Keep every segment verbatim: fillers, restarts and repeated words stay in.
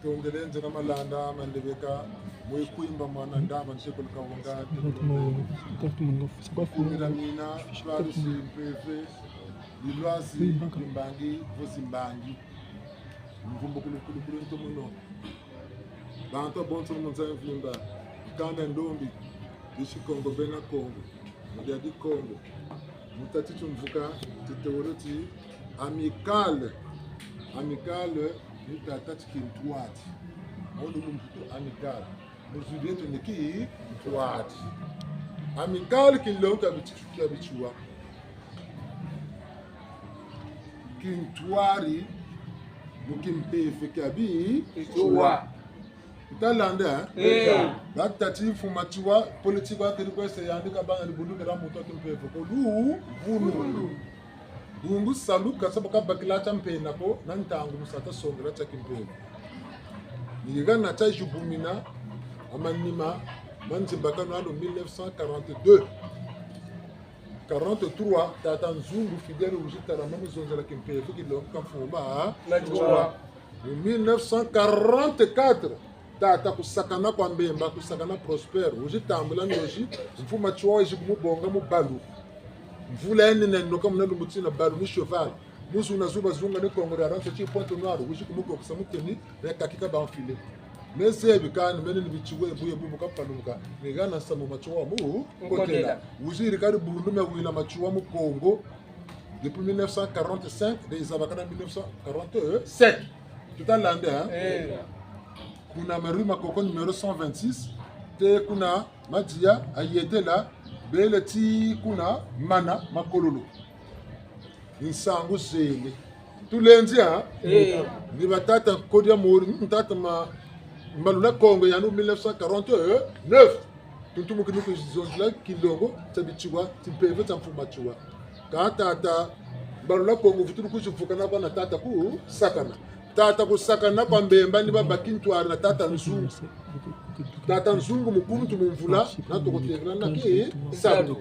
Tongele nzena malanda mandebeka, mwe kwimba mwana ndaba nsekolo kawonga, tongele mina, twari si mpeve, lilwazi, limbangi, vozi mbangi. Mvumbu kulu kulu kulu ntomono. Bantu bonso mu nza mvimba, kanda ndombi, bisi Kongo bena Kongo, mu diadi Kongo. Mu tâ ti tumvuka, ti théorie ti amicale. Amicale, ni tata ti kintwari. Mu lumputu amicale. Mu zulu dieto ni kintwari. Amicale kinlongo kia biti-, kia bitiwa. Kintwari, mu kimpeve kia bitiwa. Tuta landa, eh? Eh. Batâ ti mfumu Matsoua, politique wa keri kwese yandi kabâ na dibundu kera muntu wa kimpeve ko luvunu. Bungu salu ka sa ba kabakila tia mpena ko, na ntangu mu sa ta songela tia kimpeve. Ni hana tia zibumina, ha manima ma nzimbakano alo mille neuf cent quarante-deux. Quarante-trois, tata Nzungu Fidèle wizi talama mu zonzela kimpeve kilongo kia mfumu Matsoua. Matsoua. Mu mille neuf cent quarante-quatre, tata Kusakana kwa Mbemba, Kusakana Prospère, wizi tambula ndozi, mfumu Matsoua wizi kumubonga mu balu. Mvula yinene noka muna lumbu tina balu ni cheval. Mu zuna zu bazunga ni Kongo dia Ranso ti Pointe-Noire, wizi kumukokisa mu teni, ya kakika ba enfilé. Me zebi kani, mene ni bitiwa bu ye bu bu kapalumuka, ni hana nsamu Matsoua mu nkotela. Nkotela. Wizi yirika dibundu me wila Matsoua mu Kongo, depuis mille neuf cent quarante-cinq, de yiza bakana mille neuf cent quarante-sept. Tuta landa, hein? Eh. Kuna me rue Makoko numéro cent vingt-six, te kuna Madia ayetela, bele ti kuna Mana Makololo. Nsangu zele. Tulendi, hein? Eh. Ni batata Kodia Mori, mm, tata ma-, Mbalula Kongo yandi mille neuf cent quarante-neuf. Tuntumukini ku zonzela kilongo tia bitiwa, tia mpeve tia mfumu Matsoua. Ka tata Mbalula Kongo vutulu kuzivukana kwa na tata Kusakana. Tata Kusakana kwa Mbemba ni babâ kintwari na tata Nzungu. Tata Nzungu mukuntu mu mvula, na toko tekela na ki salu.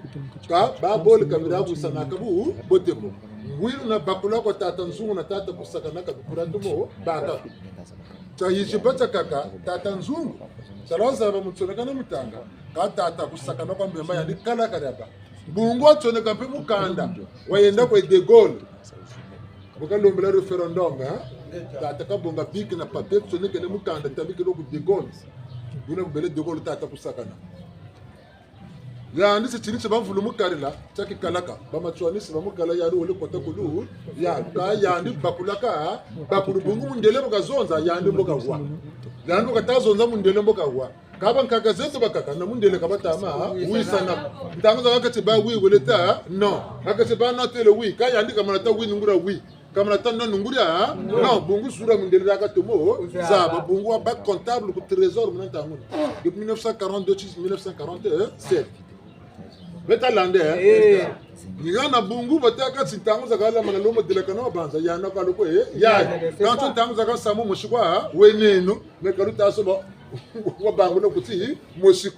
Ka babole kabila busanaka bu bote ko. Ngwilu na bakula kwa tata Nzungu na tata Kusakana ka bikula tumo baka. Tia yizi ba tiakaka, tata Nzungu, sala wazaba mu tsoneka na mutanga, ka tata Kusakana kwa Mbemba yandi kala kadiaba. Bungu watsoneka mpe mukanda, wayenda kwe De Gaulle. Bu kalombela référendum, hein? Tata kabonga bic na papier, tsonekene mukanda, tabikila ku De Gaulle. Buna bubele De Gaulle tata Kusakana. Yandi si tini tia bamvulu mukalila, tia kikalaka, ba Matsouaniste bamukala yandi wele kota kulu, ya, ka yandi bakulaka, bakulu bungu mundele bu kazonza, yandi mbo kawa. Yandi bu kata zonza mundele mbo kawa. Ka bankaka zeto bakaka, na mundele ka batama, wisana. Ntangu zakaka ti ba oui, wele ta, non. Kaka ti ba non, tele oui, ka yandi kamana ta oui, nungula oui. Kamana ta non, nungula, hein? Non. Non, bungu zula mundele diaka tomo zaba. Zaba. Bungu wabâ comptable ku trésor muna ntangu. Depuis mille neuf cent quarante-deux jusqu'à mille neuf cent quarante-sept. Beta landa, hein? Eh. Ni hana bungu batâka ti ntangu zakaka lamana lomo delakana wa banza, yana kwa loko, eh? Ya. Ya, ya, ya. Kansi ntangu zakaka samu mosi kwa, weneno, me ka luta soba, wabangula kuti mosi.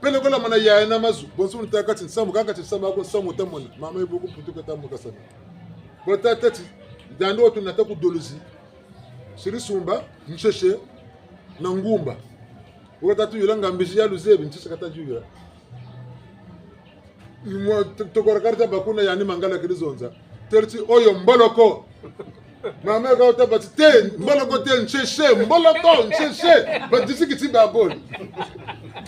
Peleko lamana yaya na mazu, bonso nitâka ti nsamu, kaka ti nsamu ako nsamu tamona. Mama yibuku putuka tamukasana. Batâ ti, yandi watu nata ku Dolozi. Siri sumba, nsese, na ngumba. Wata tuyula nga mbizi ya luzebi, nsese kata tuyula. Mwa, to-, tokora karita bakuna yandi Mangala keri zonza. Teri ti oyo mboloko. Mama ka wuta bâ ti te, mboloko te, nsese, mboloko, nsese. Ba diziki ti babole.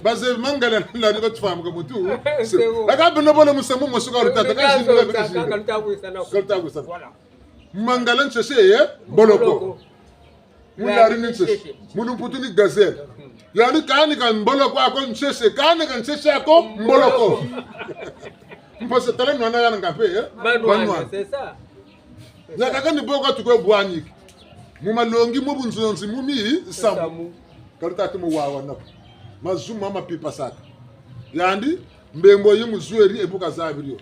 Bazebi Mangala lani batufamuka mutu. C'est bon. Aka beno bole musamu mosi ka lutata, ka zimbi, ka zimbi. Ka luta kwisana. Ka luta kwisana. Voilà. Mangala nsese ye, mboloko. Mboloko. Mulari ni nsese. Nsese. Mu lumputu ni gazelle. Yandi kani ka mboloko ako nsese, kani ka nsese ako mboloko. Mboloko. Mposo tala nwana yana nga mpe, eh? Banwana, banwana. C'est ça. Nyakaka ni bo ka tukwe bwaniki. Mu malongi, mu bunzonzi, mu misamu. Misamu. Ka luta ti mu wawa nako. Mazu ma mapipasaka. Yandi, mbembo yi muzweri e bu kazabiri yo.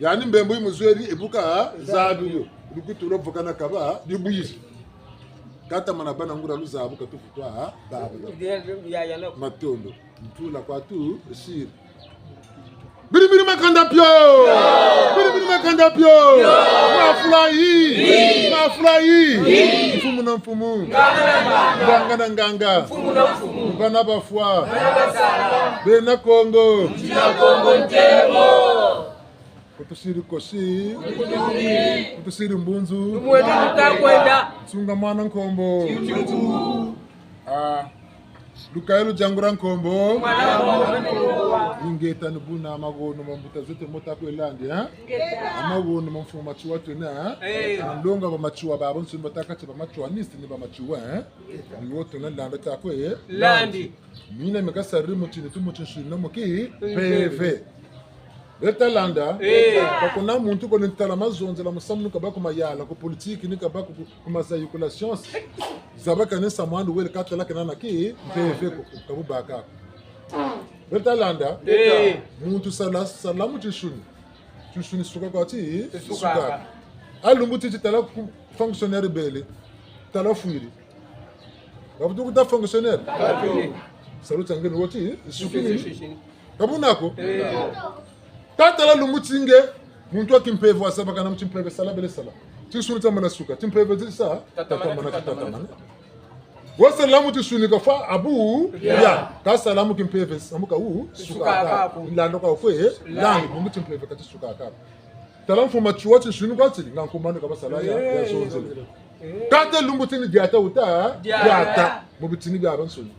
Yandi mbembo yi muzweri e bu kazabiri yo. Lukwitu lwa vukana kaba, dibwizi. Kata mana bana nguria luzabu ka tufutwa, ha? Babu. Ya, ya, ya, ya. Matondo. Ntula kwa tu, siri. Biri biri makanda pio! Biri biri makanda Nganda pio. Mafula yi. Mafula yi. Mfumu na mfumu. Nganga na nganga. Bana bafwa. Bena Kongo. Kutusiri kosi. Kutusiri mbunzu. Tumweta tutakwenda. Nsunga mwana nkombo. Ah. Lukayi lu diangura nkombo. Ingeta ni buna magono ma mbuta zeto mo ta kwe landi, eh? Magono ma mfumu Matsoua twena, eh? Ndonga ba Matsoua babansoni batâka ti ba matsouanistes ni ba Matsoua, eh? Ni wo twena landa ta kwe, eh? Landi. Mina mi kasariri mu tini tu mu tinsuni na mu kimpeve. Beta landa. Eh. Ka kuna muntu ko ni tala mazonzela musamu ni kabâ ku mayala, ku politique, ni kabâ ku, ku, ku mazayi, ku la science. Zaba ka ni nsamu andi wele ka tala kena na kimpeve ko, ka bu baka ko. Beta landa. Eh. Muntu sala, sala mu tinsuni. Tinsuni suka kwa ti, suka. Suka. A lumbu titi tala ku fonctionnaire bele. Tala fwiri. Babutu kuta fonctionnaire. Salu tia nge ni wo ti, sukini. Ka buna ko. Eh. Ka tala lumbu ti nge, muntu wa kimpeve wa zabakana mu timpeve sala bele sala. Tinsuni tia mana suka, timpeve ti sa, tatamana, tatamana. Wa sala mu tinsuni ka fwa abu, ya. Ka sala mu kimpeve, samu ka wu, suka ka. Landa kwa kwe, landa, mu timpeve ka ti suka ka. Tala mfumu Matsoua tinsuni kwa tiri, nga nkumanu ka basala ya, ya zonzele. Kâ ti lumbu tini diata wuta, diata. Diata. Mu bitini biabiansoni.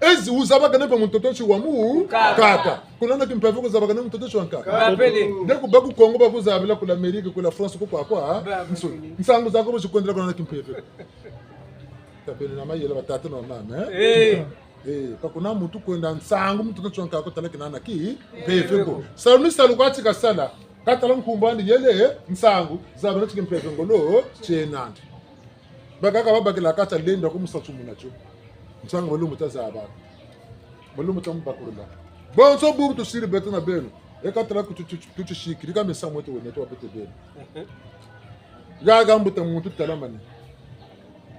Ezi wuzabakana mpe mu ntoto nsi wa mu, kaka. Kaka. Kuna na kimpeve kuzabakana mu ntoto nsi wa nkaka. Kapele. Nde ku bâ ku Congo bakuzabila ku l'Amérique, ku la France, ku kwa kwa, nsoni. Nsangu zaku bazikwendela kuna na kimpeve. Tabeno na mayela batata na bamama, eh? Eh. Eh, ka kuna muntu kwenda nsangu mu ntoto nsi wa nkaka ko tala kena na kimpeve ko. Salu ni salu kwa ti kasala. Ka tala nkumbu andi yele nsangu, zaba na ti kimpeve ngolo, tiena andi. Bakaka babakila ka ta lenda ku musansumuna tio. Nsangu balumbu ta zaba. Balumbu ta mubakulula. Bonso bubu tusiri beto na beno. E ka tala ku tu, tu, tu, tusikiri ka misamu mieto wena tu wa beto beno. Gaga mbuta muntu talamani.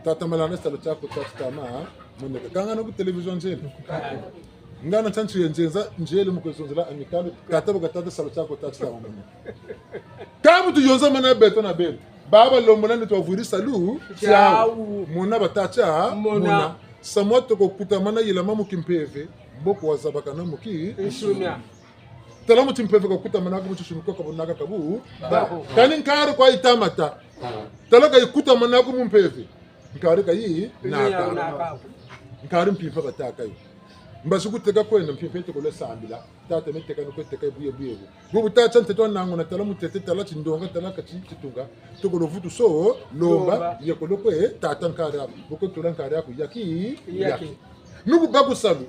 Tata Malanda salu tiaku ta ti tama, moneka. Kanga na ku télévision nzele. Ngana tia nsi ye nzenza, nzele mu kwe zonzela Amicale, kata baka tata salu tiaku ta ti tama, moneka. Ka bu tuyonzamana beto na beno. Baba lombola ni twavwiri salu tiawu. Tiawu. Mona bata tia, mona. Mona. Samu toko kutamana yilama mu kimpeve, mboko wazabakana mu ki. Nsuni. Tala mu timpeve ka kutamana ko mu tinsuni ko ka bunaka ka bu. Ba. Kani nkari kwa yitamata. Tala ka yikutamana ko mu mpeve. Nkari ka yi, naka. Naka. Nkari mpimpa batâka yo. Mbazi kuteka kwena mpimpa yitoko le sambila. Tata me teka ni kwe teka buye buye bu. Bubu tata ntete wa nanguna tala mutete tala tindonga tala kati titunga. Toko lo vutu so, lomba, lomba. Yeko lo kwe, tata nkari aku. Boko tula nkari aku, yaki, yaki. Yaki. Nuku bâ ku salu.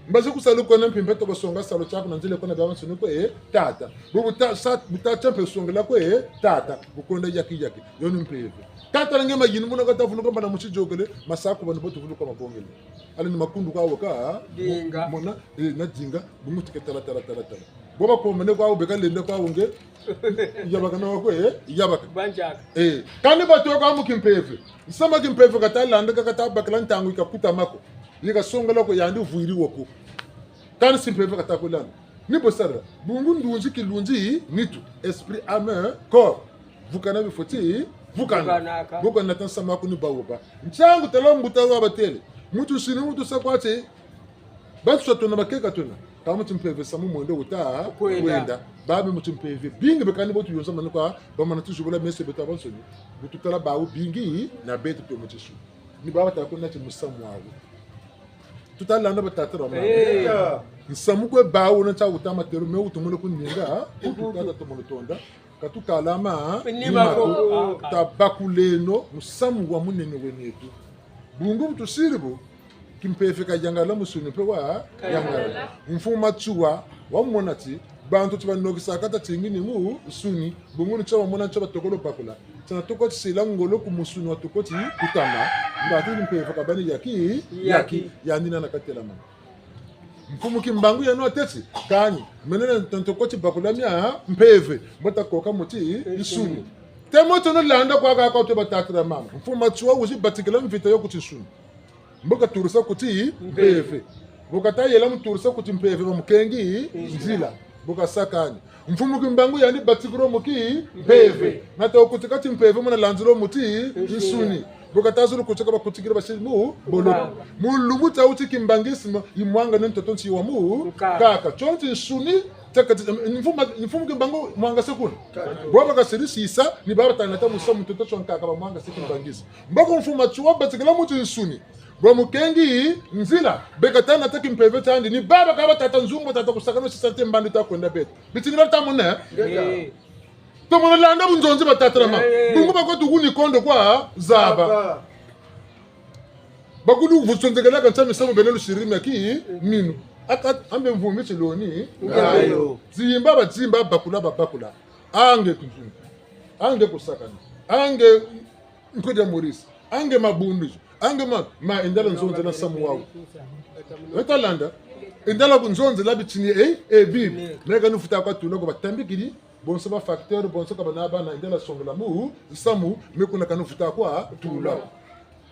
Mbazi ku salu kwena mpimpa toko songa salu tiaku na nzila kwena biabiansoni kwe, eh, tata. Bu buta, sa, buta tia mpe songela kwe, eh, tata. Bu kwenda yaki yaki. Yo ni mpeve. Tata nge mayini muna kata vuluka mbana musi yôkele, masaku bani bo tuvuluka mabongele. Ala ni makundu kwa waka, dinga. Mona, eh, na dinga, bungu tike tala, tala, tala, tala. Bo bakomene kwa wu beka lenda kwa wu nge, yabaka na wakwe, eh, yabaka. Banjaka. Eh, kani batoka mu kimpeve. Nsamu kimpeve kata landa ka kata bakala ntangu yika kutama ko. Yika songela ko yandi vwiri wo ko. Kani si mpeve kata kwe landa. Ni bo sala. Bungu ndunzi kilunzi nitu. Esprit, âme, corps. Vukana bifweti, vukana. Vukanaka. Bo ka nata nsamu aku ni bawu ba. Ntiangu tala mbuta wa batêle. Mutu sini mutu sa kwa ti. Bantu sa twena bakeka twena. Ka mu timpeve samu mwendo wuta kwenda. Kwenda. Babi mu timpeve. Bingi be kani bo tuyonzamana kwa, bamana tuzibula meso beto babansoni. Bu tutala bawu bingi, na beto twe mu tinsuni. Ni baba ta kwenda ti musamu wawu. Tuta landa batata na bamama. Eh. Nsamu kwe bawu na ntia wuta matelo, me wutu mona kuninga, kutu tata tomono tonda. Ka tukala ma, ni mako. Tabakuleno, musamu wa munene wenetu. Bungu bu tusiri bu, kimpeve ka yangala musuni mpe wa, yangala. Mfumu Matsoua, wamona ti, bantu ti banokisaka ta tingi ni musuni, bungu ni tia wamona tia batokolo bakula. Tia na toko ti sila ngolo ku musuni wa toko ti kutama, ngatu kimpeve kabani yaki, yaki, yandi na na katelama. Mfumu Kimbangu yeno watêti, kani, mene na ntoko ti bakula mia mpeve, mbo ta koka mu tinsuni. Te mo tono landa kwa kaka twe batata na bamama. Mfumu Matsoua wizi batikila mvita yo ku tinsuni. Mbo ka turisa ku timpeve. Mbo kata yela mu turisa ku timpeve, bamukengi nzila. Bu kasakani. Mfumu Kimbangu yandi batikiri mu kimpeve. Nata wukutika timpeve muna lanziri mu tinsuni. Bu kata zolo kutika bakutikiri basiri mu boloko. Mu lumbu tia wuti kimbanguisme, yimwangane ntoto nti wa mu kaka. Tio nti nsuni, tia kati, mfumu, mfumu Kimbangu mwangase kuna. Bwa bakasiri sisa, ni baba tanata musamu ntoto tio nkaka bamwangase kimbanguisme. Mboko mfumu Matsoua batikila mu tinsuni. Bwa mukengi nzila, beka tanata kimpeve tiandi, ni baba kaba tata Nzungu, tata Kusakana, sisa te mbandu ta kwenda beto. Bitini bata mona? Eh. Tomona landa bunzonzi batata na mama. Eh. Bungu bakweto kuni kondo kwa zaba. Bakulu vusonzekelaka ntia misamu bele lusiri mia kiminu. Aka ambe mvumbi tiloni. Ngayo. Zimba bazimba, bakula babakula. Ange ku Nzungu. Ange Kusakana. Ange Nkodia Maurice, ange mabundu, ange ma, ma indala nzonzela nsamu wawu. Weta landa, indala ku nzonzela bitini, eh, eh, Bible. Me kani futa kwa tula ko batambikiri, bonso ba facteur, bonso kabana bana, indala songela mu nsamu, me kuna kani futa kwa tula.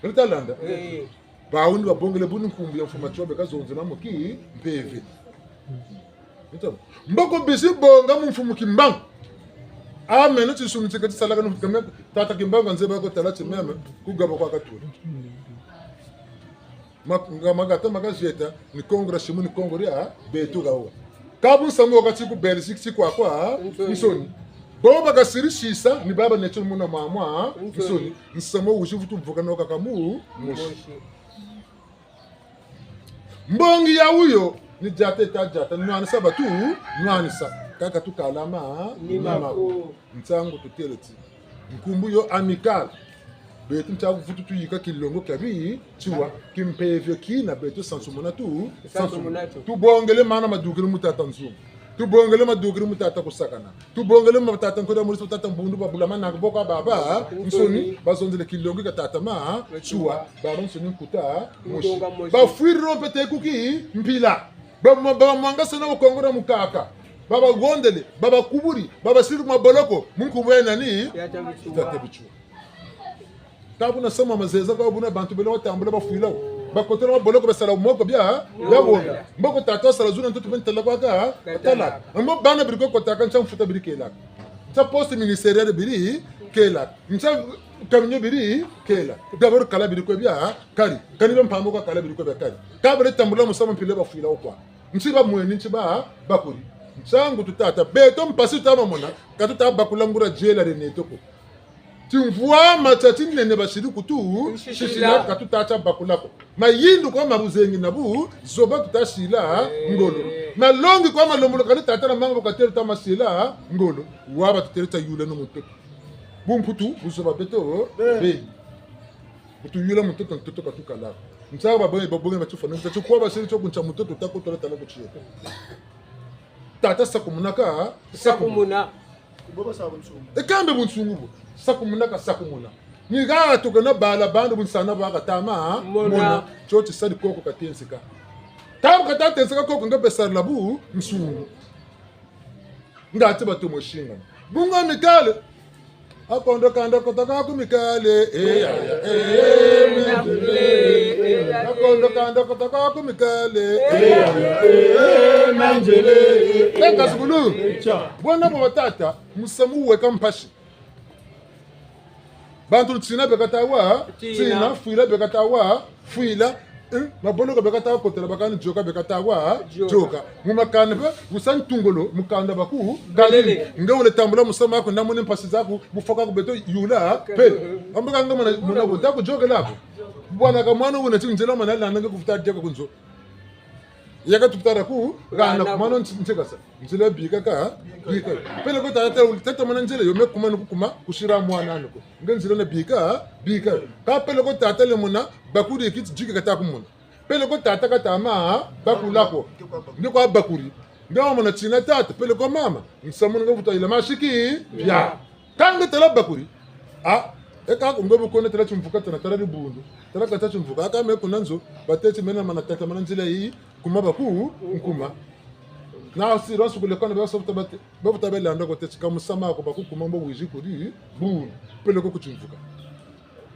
Weta landa. Eh. Bawu ni babongele buni nkumbu ya mfumu Matsoua beka zonzela mu kimpeve. Nto. Mboko bisi bonga mu mfumu Kimbangu. Ameno tinsuni tika tisalaka no kame tata Kimbangu nzeba ko tala ti meme kugaba kwa katula. Ma, nga magata magazieta ni Kongo dia simu ni Kongo dia beto gawo. Kabu nsamu wakati ku Belgique ti kwa kwa nsoni. Bo bakasiri sisa ni baba neto muna mwa mwa nsoni. Nsamu wuzi vutu mvuka no kaka mu mosi. Mbongi ya wuyo, ni diata eta diata, nwanisa batu, nwanisa. Kaka tukalama, ni mako. Nsangu tutele ti. Nkumbu yo Amicale. Beto ntia vutu tuyika kilongo kia bi, tiwa, kimpeve kina beto sansumuna tu, sansumuna tu. Tubongele mana madukiri mu tata Nzungu. Tubongele madukiri mu tata Kusakana. Tubongele mu tata Nkodia Maurice, tata Mbundu, babula manaka boko baba nsoni, bazonzele kilongo kia tata Matsoua, baba nsoni nkuta mosi. Bafwiri ro mpe te ku kimpila. Ba, ba, bamwangasana mu Kongo dia mukaka. Babahondele, babakuburi, babasiri ku maboloko, mu nkumbu ya nani? Tata Matsoua. Ka buna samu mazeza kwa buna bantu bele watambula bafwila wo. Bakotela maboloko basala moko bia, bia wonga. Mboko tata wasala zulu ntoto beni tala kwa ka, tala. Mbo bana biri kwe kotaka ntia mfuta biri kelaka. Ntia poste ministériel biri kelaka. Ntia camion biri kelaka. D'abord kala biri kwe bia, kari. Kani bia mpambo kwa kala biri kwe bia kari. Ka bele tambula musamu mpila bafwila wo kwa. Nti bamweni, nti babakuri. Nsangu tutata. Beto mpasi tuta mamona, ka tuta bakula nguria diela dia neto ko. Timvwama tia tinene basiri kutu, sisila ka tuta tia bakula ko. Mayindu kwa ma buzengi na buzoba tuta sila ngolo. Malongi kwa malembolo kani tata na mama bu katele ta ma sila ngolo. Waba tutele ta yula no mutoto. Bumputu, buzoba beto, be. Bu tuyula mutoto, ntoto ka tukala ko. Nsangu babongi, babongi na tifwana, ntia tikwa basiri tio ku ntia mutoto, ta kotula tala ku tiyo. Tata sakumunaka, sakumuna. Sakumuna. Bo basa bunsungu. E kambe bunsungu bo. Sakumunaka, sakumuna. Ni ha tukena bala bandu bunsana bwa katama, mona. Mona. Tio tisari koko katenseka. Tabu katatenseka koko nge besarila bunsungu. Ngati batomo singana. Bungu Amicale. Akondo kanda kotaka ku Amicale. Eh, ya, ya, eh, manzele. Akondo kanda kotaka ku Amicale. Eh, ya, ya, eh, manzele. Eh, kasukulu. Bwana bo batata, musamu weka mpasi. Bantu tina beka ta wa, tina. Tina, fwila beka ta wa, fwila, eh, maboloko beka ta kotela, bakani dioka beka ta wa, dioka. Dioka. Mu makanda mpe, bu sa ntungolo, mukanda baku, belele. Kadi, nge wele tambula musamu aku, na muni mpasi zaku, bu fwaka ku beto yula, pe. Ambo ka nge mona, mona bu, ta ku diokela ko. Bwana ka mwana wuna ti nzila mwana landa nge ku futa dioka ku nzo. Yaka tukutala ku, gana, gana ku mwana nti-, ntikasa. Nzila bika ka, bika. Peleko tata, tata mwana nzila yo me kuma ni ku kuma, kusira mwana ni ko. Nge nzila na bika, bika. Ka peleko tata le mona, bakuri kiti diki kata ku mona. Peleko tata kata ma, bakula ko. Nge kwa bakuri. Nge wamona tina tata, peleko mama, nsamu nge vuta yila masiki, ya. Ka nge tala bakuri. Ah, e ka ku nge bu kone tala timvuka tana tala dibundu. Tala kata timvuka. Aka me kuna nzo, bateti mena mana tata mana nzila yi, kuma baku, nkuma. Na si, lwa sukule kona ba so buta bate, ba buta belanda ko teti ka musamu ko baku kuma mbo wizi kuri, bu, peleko ku timvuka.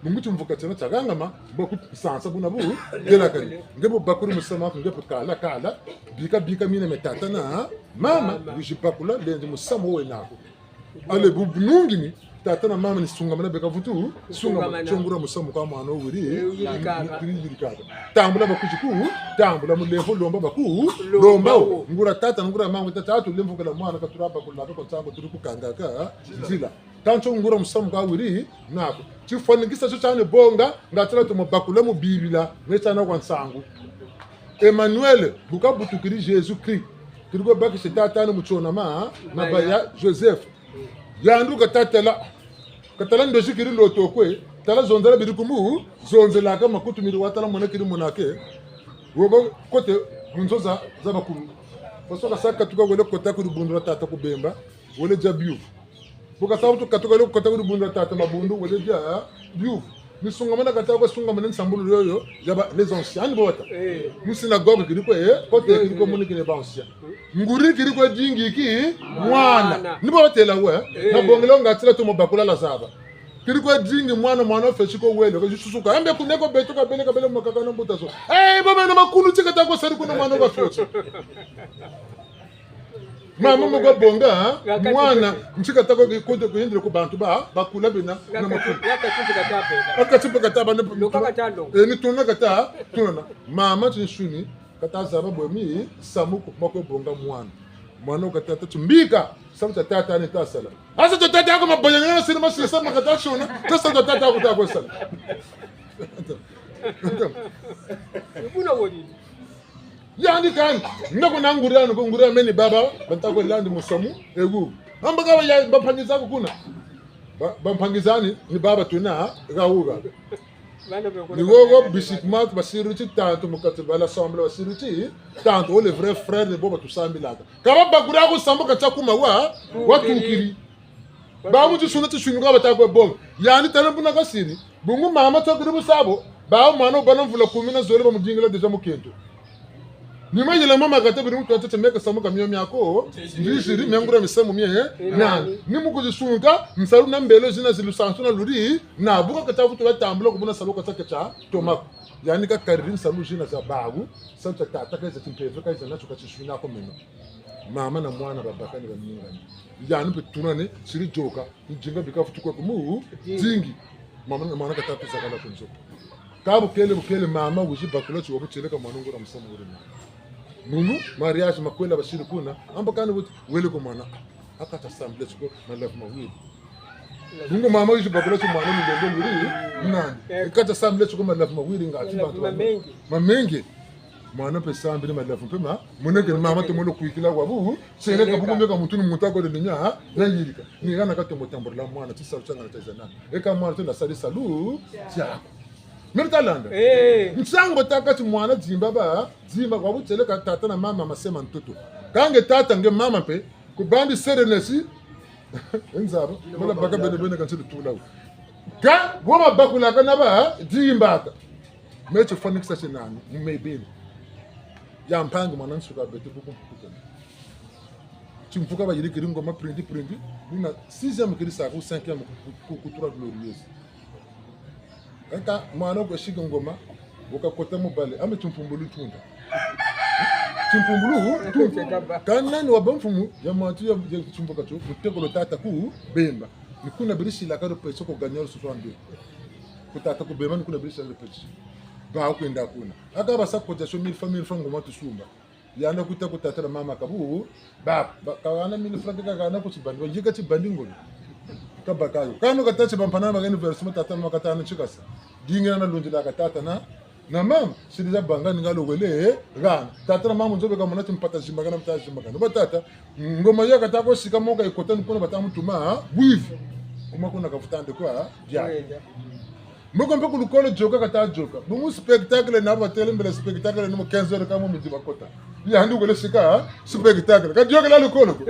Bungu timvuka tiena tiakangama, bakusansa buna bu, delakani. Nge bu bakuri musamu aku, nge bu kala, kala, bika, bika mina mia tata na mama, wizi bakula, lendi musamu wena aku. Ale bu nungini, tata na mama ni sungamana beka vutu, sungamana. Sungamana. Tio nguria musamu kwa mwana wiri, eh, wiri kaka. Wiri kaka. Tambula bakuzi ku, tambula mulemvo lomba baku, lomba. Lomba wo. Nguria tata, nguria mama, tata atu lemvokela mwana ka tula bakula, ka kwa nsangu tuli kukangaka nzila. Tantu nguria musamu kwa wiri naku. Tifwanikisa tio tiani bonga, nga tala tomo bakula mu Bibila, nge tiana kwa nsangu. Emmanuel, bu kabutukiri Jésus-Christ. Kiri kwe bakisi tata ni mu tionama, mabaya Joseph. Yandi wu kata tala. Katala ndozi kiri loto kwe, tala zonzela biri kumu, zonzelaka makutu miri watala mona kiri monake. Wobo kote mu nzo za, za bakulu. Faso kasa katuka wele kota ku dibundu dia tata Kubemba, wele dia biyuvu. Bu kasa butu katuka wele kota ku dibundu dia tata Mabundu, wele dia biyuvu. Ni sungamana kata kwa sungamana nsambulu yoyo, ya ba, les anciens, ni bo wata. Eh. Mu synagogue kiri kwe, eh, kote kiri kwe, eh, muni kine ba anciens. Nguri kiri kwe dingi ki mwana. Mwana. Ni bo watela we. Eh. Na bongela nga tila tomo bakula la zaba. Kiri kwe dingi mwana, mwana fesi ko wele, ko susuka. Ambe kuneko beto kabele, kabele makaka na mbuta zo. Eh, bo meno makulu ti kata ko sari kuna mwana wa foti. Mama mu kwa bonga, ha? Mwana, nti kata ko konte kuyendele ku bantu ba, bakula bena, na makulu. Akati mpe kata ba, ne, eh, ni tuna kata, tuna. Mama tinsuni, kata zaba bwe mi, samu ko, ma kwe bonga mwana. Mwana wu kata tâ ti mbika, samu tia tata ni ta sala. Asa tia tata ko mabaya ni siri masisa ma kata tiona, ta samu tia tata ko ta kwe sala. Kuna wodi. Yandi kani, nako na nguri anu, ko nguri ameni baba, banta kwe landi musamu, egu. Amba kaba ya, bampangi zaku kuna. Ba, bampangi zani, ni baba tuna, ga uga. Ni wogo, bisikmat, basiri ti tantu, mu kati ba l'assemblée, basiri ti tantu, oh, les vrais frères, ni bo batusambilaka. Kaba bakura ku sambu kata kuma wa, watukiri. Ba mu tisuna tisuni kwa bata kwe bonga. Yandi tala buna kasiri. Bungu mama tokiri bu sabo. Ba mwana wubâ na mvula kumi na zole bamudingila déjà mukento. Ni mayela mama kata biri mutu atete meka samu ka mio miako. Ndiziri miangura misamu mie, eh? Nani? Ni mu kuzisunga, nsalu na mbelo zina zi lusansu na luri, na bu ka kata vutu batambula ku buna salu kata keta, toma ko. Yandi kakariri nsalu zina za bawu, salu tia tata ka yiza timpeve ka yiza natio ka tisuna ko meno. Mama na mwana babakani baningani. Yandi mpe tunane, siri dioka, ndinga bika futu kwe kumu, dingi. Mama na mwana kata tuzakala ku nzo. Ka bukele bukele mama wizi bakula ti wa butieleka mwana nguria musamu wuri na. Nunu, mariage makwela basiri kuna, amba kani wuti, wele ko mwana. Akata semble tio ko malavu mawiri. Bungu mama wizi bakula ti mwana mulendo wuri, nani. Akata semble tio ko malavu mawiri nga ti bantu mamengi. Mamengi. Mwana mpe sambiri malavu mpe ma, moneke ni mama tomo lo kwikila wa bu, tieleka bungu meka muntu ni muntu ako de ninya, na yirika. Ni hana katomo tamburila mwana, tisalu tiangana tia yiza nani. Eka mwana tio na sari salu, tiako. Meri talanda. Eh. Nsangu taka ti mwana dimba ba, dimba kwa butieleka tata na mama masema ntoto. Ka nge tata nge mama mpe, ku bandi serenesi, nzaba, mala baka bene bene kansi lutula. Ka, woma bakulaka na ba, dimbaka. Me tifwanikisa ti nani, mu me beni. Ya mpangi mwana nsuka beto buku mpuku tena. Timvuka bayirikiri ngoma prindi, prindi. Buna sixième kiri sa ku cinquième ku, ku, ku, ku trois glorieuses. Kaka mwana kwe sika ngoma, wuka kota mu bale, ame timpumbulu ntunda. Timpumbulu ntunda. Ka nani wabâ mfumu, ya mwantu ya, ya timvuka tio, mutekolo tata Kubemba. Ni kuna beri sila kado peso ko gagner soixante-deux. Ku tata Kubemba ni kuna beri sila kado peso. Ba kwenda kuna. Aka basa cotisation mille francs, mille francs ngoma tusumba. Yandi kuta ku tata na mama kabu. Ba, ba, kahana mille francs kahana ku tibandi. Wayika tibandi ngolo. Kabaka yo. Kanu kata ti bampana ma gani verse ma tata ma kata na tikasa. Dingina na lundila ka tata na. Na mama, siri za banga ni nga lo wele, eh, gana. Tata na mama nzo beka mona ti mpata zimbakana, mpata zimbakana. Ba tata, ngoma ya kata ko sika mo ka yikota ni kuna bata mutuma, ha? Bwivi. Kuma kuna kavutande kwa, ha? Dia. Mboko mpe ku lukolo dioka kata dioka. Bungu spectacle na batele mbele spectacle ni mu quinze heures ka mu midi bakota. Yandi wele sika, ha? Spectacle. Ka diokela lukolo ko.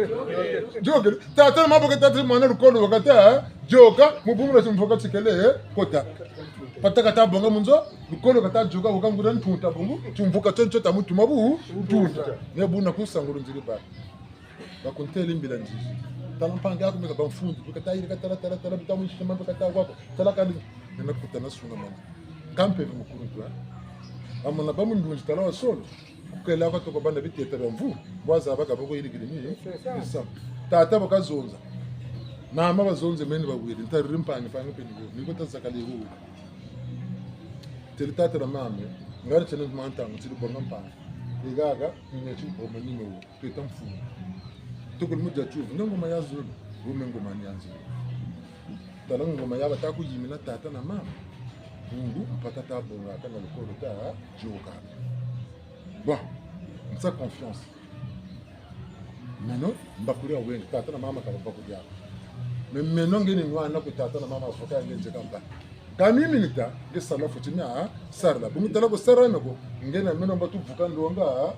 Diokela. Tata na mama kata ti mwana lukolo wakata, ha? Dioka, mu bumu na timvuka tikele, eh, kota. Pata kata bonga mu nzo, lukolo kata dioka, wuka nguria ntunta bungu, timvuka tio ntio ta mutuma bu, ntunta. Ne buna ku sangulu nziri ba. Bakuntele mbila nzizi. Tala mpangi aku meka bamfundi, bika tayiri ka tala, tala, tala, bita mu nshima, bika ta wako, tala kadi. Na kutana sungamana. Kampe bi mukuluntu, eh? Amona ba mundunzi tala wa solo. Kukela kwa toko banda biteta bia mvu. Bwaza baka boko yirikiri ni, eh? C'est ça. C'est ça. Tata baka zonza. Mama bazonze meni bawiri. Ntariri mpangi, mpangi pe ni yo. Ni ko tazakali yo. Têle tata na mama. Ngari tiena mwa ntangu, tiri bonga mpangi. Egaga, ni neti, o manime wo. Teta mfumu. Tukulu mu dia tiuvu, nge ngoma ya zulu, wume ngoma ni ya nzulu. Tala ngoma ya bata kuyimina tata na mama. Bungu, mpata ta bonga, ta na lukolo ta, dioka. Bon, nsa confiance. Meno, mbakuri ya wenge, tata na mama kala mbakuri ya. Me meno nge ni nwana ku tata na mama, avocat nge nzeka mba. Kami minita, nge sala foti mia, sarila. Bungu tala ko sara nako, nge na meno mba tuvuka ndonga,